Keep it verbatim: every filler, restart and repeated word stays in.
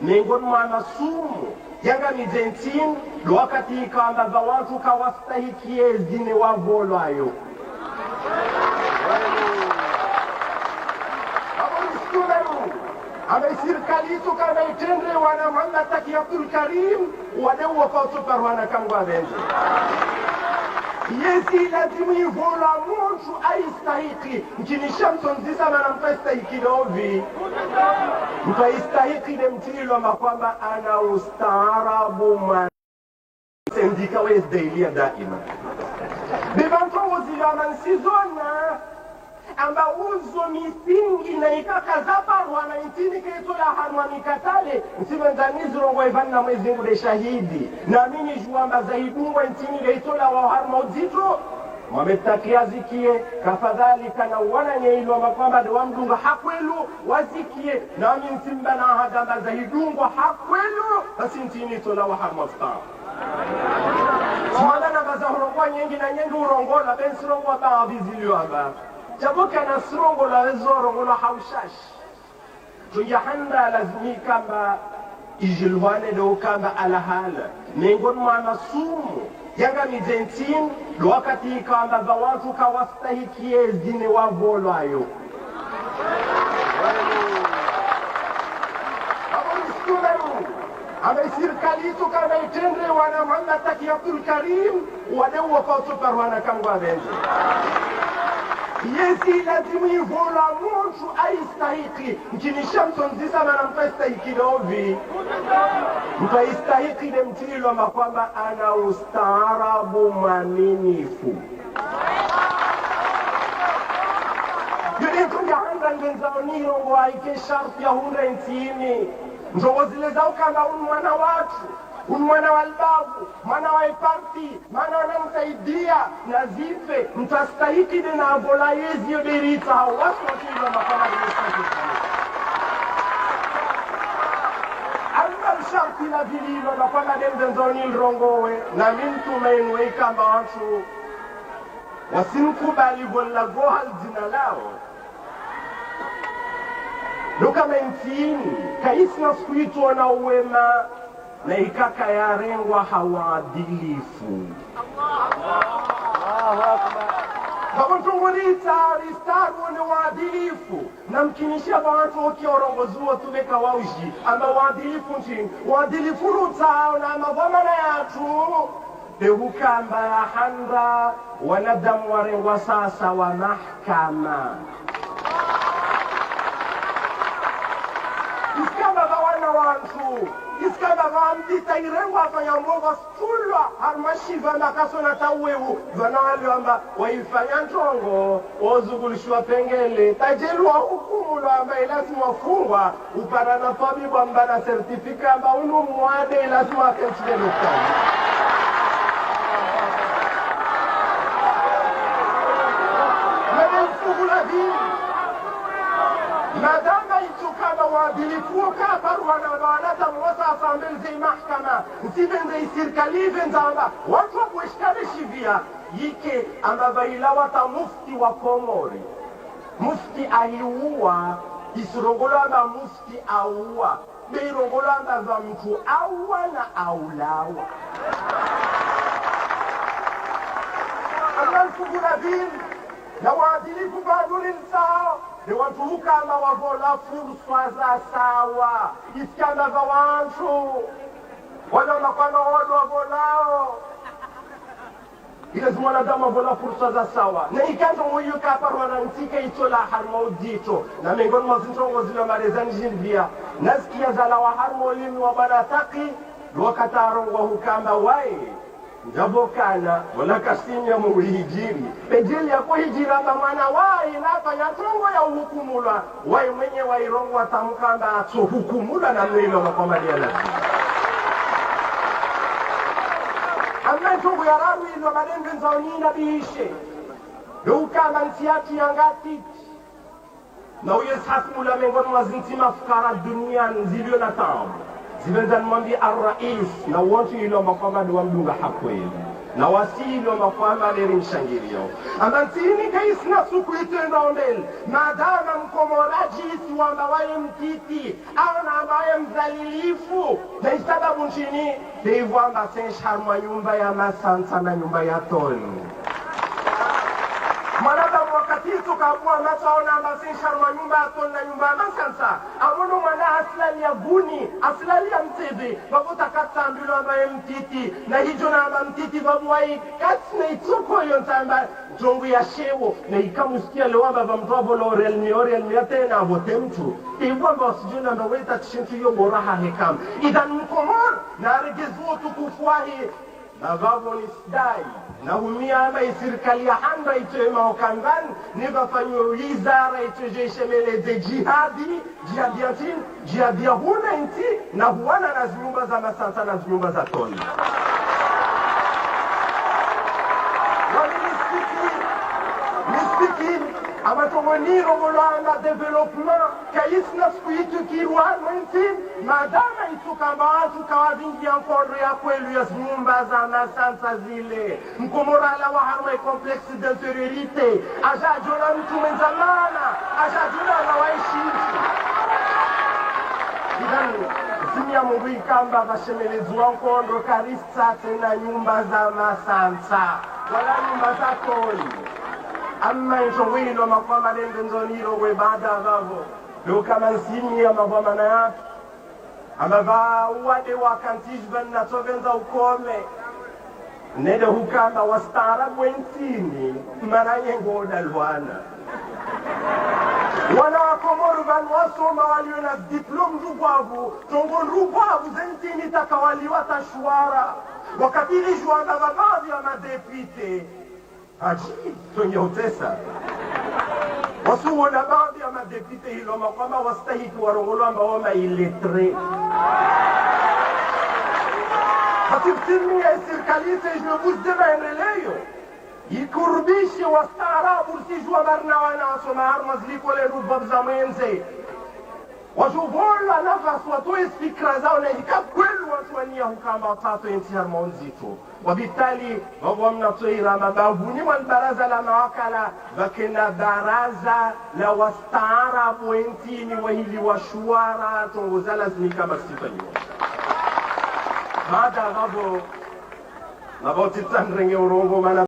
Mengoni mwa masumu yangamidza entsi inu, ndo wakati ikao amba pvwa wandru kawastahiki yezi ne wavolwayo. Abo ni suku linu, amba isirikali itsoka amba itrende wana Muhammad Taki Abdul Karim, wade uwo kautsoparwa na kangwa pvendze. Yezi lazimu ivolwa mndru aistahiki. Mkinisha mtsondzisa mana mndru aistahiki ndopvi? Mndru aistahiki nde mndru ilo amba kwamba ana ustaarabu mwa sendika we daily ya daima. Beba mndru uzilo amba ntsizona amba uzo misingi na ikaka zaparwa na entsi inu kaitsola harumwa mikatale, ntsipvendza nizirongowe pvanu na Mwezi Mungu nde shahidi. Na mi nidjuwa amba zaidungwa entsi inu kaitsola wa harumwa udzito. Mohamed Taki yazikiye, kadhalika na wananya ilo amba kwamba nde wamdunga ha kweli wazikiye, na mi ntsimba na ahadi amba zaidungwa ha kweli, basi entsi inu itsola wa harumwa ustaarabu. Tsimana na baza hurongowa nyengi na nyengi urongola, be ntsirongowa baadhwi zilio amba. Djapvo kana ntsirongola wezo rongola ha ushashi. Tsu ya handa lazimu ikamba idjilwane ndo ukamba alahala. Mengoni mwa masumu yangamidza entsi inu, ndo wakati ikao amba pvwa wandru kawastahiki yezi ne wavolwayo. Abo ni suku linu, amba isirikali itsoka amba itrende wana Muhammad Taki Abdul Karim, wade uwo kautsoparwa na kangwa pvendze. Yezi lazimu ivolwa mndru aistahiki. Mkinisha mtsondzisa mana mndru aistahiki ndopvi? Mndru aistahiki nde mndru ilo amba kwamba ana ustaarabu mwaminifu. Yule mndru ya handa ngendzao nirongowe ike sharti ya hundra entsi inu. Ndrongo zile za ukamba unu mwana watru, unu mwana wa libavu, mwana wa iparti, mwana wa namsaidia, na zife, mndru astahiki nde na avolwa yezi yo nde ritsahao, wasi watru ilo amba kwamba nde mstahiki. Amba sharti la pvili ilo amba kwamba nde mndru ngendzao nilirongowe, na mi ntsumaini ikamba wandru wasinikubali pvo nilagoha lidzina lao. Ndo ukamba entsi inu, kaisina suku itsoona uwema, na ikaka yarengwa ha uadilifu. Abo ntrongo ritsari staru ne uadilifu. Na mkinisha pvwa wandru oki urongozi wo tubeka wauji, amba uadilifu ntsi, uadilifu rutsao na madhwamana yatru. Be hukamba ya handa wanadamu warengwa sawa sawa mahakama. Isikamba pvwa wana wandru, isikamba pvwa mdita irengwa afanya mbovu asitulwa harumwa shiva makaso na tauwewu, pvanu wali amba waifanya ntrongo, wazungulishiwa pengele, tajeli wahukumulwa amba ilazimu wafungwa, upara na twabibu amba na certificat amba unu mwade ilazimu afe ntsi nde daktari. Mwenye mfungula dini. Madama itsoka amba uadilifu wo kaparwa na wanadamu wasa assemblée ze mahakama, ntsipvendze isirikali ipvendza amba wandru wakueshikane shivia, yike amba pvaila wata mufti wa Komori. Mufti ahiuwa, isirongolwa amba mufti auwa, be irongolwa amba pvwa mndru auwa na aulawa. Amba mfungula pvili, na uadilifu pvanu ri ntsao, nde wandru ukamba wavolwa furswa za sawa, isikamba pvwa wandru wala makwano wandru wavolwao. Ilazimu wanadamu wavolwa furswa za sawa. Na ikandza woyo kaparwa na ntsi kaitsola harumwa udzito. Na mengoni mwa zintrongo zilo amba nde zanijinvia, nasikia zalawa harumwa ulimi wa bwana Taki, wakati arongowa hukamba waye, djapvo kana, wala kasinya muhijiri. Be jeli yakohijiri amba mwana waye nafanya ntrongo ya uhukumulwa. Waye mwenye wairongowa tamka amba atsohukumulwa na mwilo makwamali ya lazimu. Amba ntrongo ya raru ilo amba nde ngendzao ninabihishe, ndo ukamba ntsi yatru yanga titi. Na uye sasi mula mengoni mwa zintsi mafukara duniani zilio na taabu. Zipvendza nimwambie ar-rais, na wontsi ilo amba kwamba nde wamdunga ha kweli. Na wasi ilo makwamba leri mshangiriyo. Amba ntsi ini kayisina suku itrenda ombeli. Madama mkomori adjisi wamba waye mtiti, au na amba waye mdhalilifu. Na isababu ntsini, de ivo amba senshi harumwa nyumba ya masantsa na nyumba ya toni. Mwanadamu wakati itso kapvwa matso aona amba senshi harumwa nyumba ya toni na nyumba ya masantsa. Amono mwana asilali ya guni, asilali ya mtseve, vavo takatsambilwa amba ye mtiti, na hidjo na amba mtiti vavo wayi, katsina itsoko yo ntsamba, ndrongo ya shewo, na ikamusikia leo amba va mtru avo lo relmi, o relmi ya tena avo te mtru. Ivo amba wasidjo na amba weta tishintru yo bora ha hekam. Idhan mkomori, na regeze utukufu wahe, na vavo ni sidai, na humia amba isirikali ya handra itowe maokangani, ni vafanyiwe wizara itowe ishemeledze jihadi, jihadi ya ntsi, jihadi ya huna ntsi, na huwana na zinyumba za masantsa na zinyumba za toni. Wami nisikini, nisikini, amba trongo niro ngolwa na développement, kayisina suku itukirwa mwe ntsi, madama itsuka amba wantru kawazingiya nkondro ya kweli ya zinyumba za masantsa zile. Mkomori alawa harumwa complexe d'infériorité. Aja ajona mtru mwendza mana, aja ajona amba waye shintsi. Idhan, zimia Mungu ikamba vashemeledzwa nkondro karitsatse na nyumba za masantsa, wala nyumba za toni. Amma ntrongo ilo makwamba nende ndzoniro we baada vavo. Leo kama nsimi ya mavwamana yatru. Amba va uwade wa kantijba na tsovendza ukome. Nende hukamba wastaarabu we ntsini, mara yengo dalwana. Wana wa Komori vanu wasoma walio na diplôme ndrugwavu, trongo ndrugwavu ze ntsini takawaliwa tashuwara. Wakati lijwa na vavadhi ya madéputé. Hadji, twenye utesa. Wasuwona baadhi ya madéputé hilo makwamba wastahiki warongolwa amba wama illettré. Hati mtimi ya isirikali ise ijwe buzde maendeleo. Ikurubishe wastaarabu risijua barna wana wasoma harumwa zilikole ndrugwavu za mwendze. Wajuvolwa nafasi watowe fikira zao na ika kweli wantru wania hukamba watsatso entsi harumwa ondzitso. Wabitali, vavo mnatsoira mabavuni mwa baraza la mawakala, vakena baraza la wastaarabu we ntsini wahili washuwara, trongo za lazimika masifanyiwa. Baada vavo, vavo tsitsa nrenge urongo mana